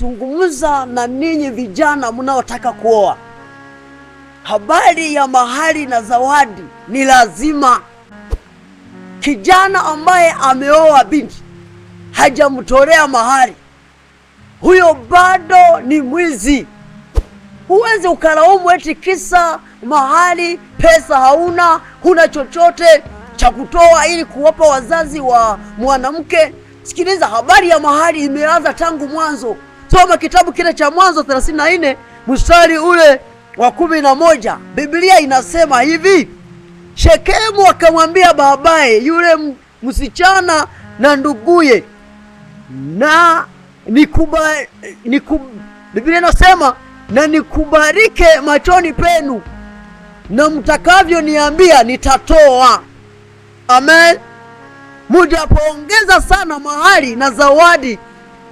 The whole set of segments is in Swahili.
Nazungumza na ninyi vijana mnaotaka kuoa. Habari ya mahari na zawadi ni lazima. Kijana ambaye ameoa binti hajamtolea mahari, huyo bado ni mwizi. Huwezi ukalaumu eti kisa mahari, pesa hauna, huna chochote cha kutoa ili kuwapa wazazi wa mwanamke. Sikiliza, habari ya mahari imeanza tangu mwanzo. Soma kitabu kile cha Mwanzo 34 mstari ule wa 11. Biblia inasema hivi: Shekemu akamwambia babaye yule msichana na nduguye na Biblia inasema na nikubarike machoni penu na mtakavyoniambia nitatoa. Amen. Mujapoongeza sana mahali na zawadi,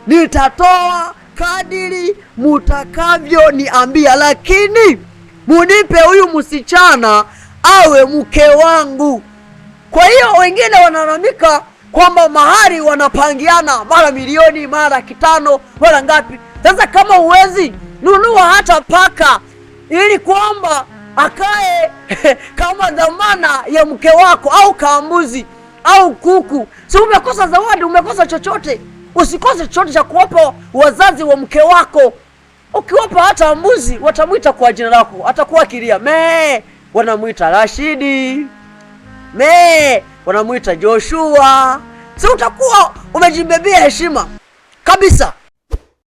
nitatoa kadiri mutakavyoniambia, lakini munipe huyu msichana awe mke wangu. Kwa hiyo wengine wanalalamika kwamba mahari wanapangiana mara milioni, mara 500,000, mara ngapi. Sasa kama huwezi nunua hata paka ili kwamba akae kama dhamana ya mke wako, au kaambuzi au kuku. Si umekosa zawadi, umekosa chochote. Usikose chochote cha kuwapa wazazi wa mke wako. Ukiwapa hata mbuzi, watamwita kwa jina lako, atakuwa akilia mee, wanamwita Rashidi, mee, wanamwita Joshua. Si utakuwa umejibebea heshima kabisa.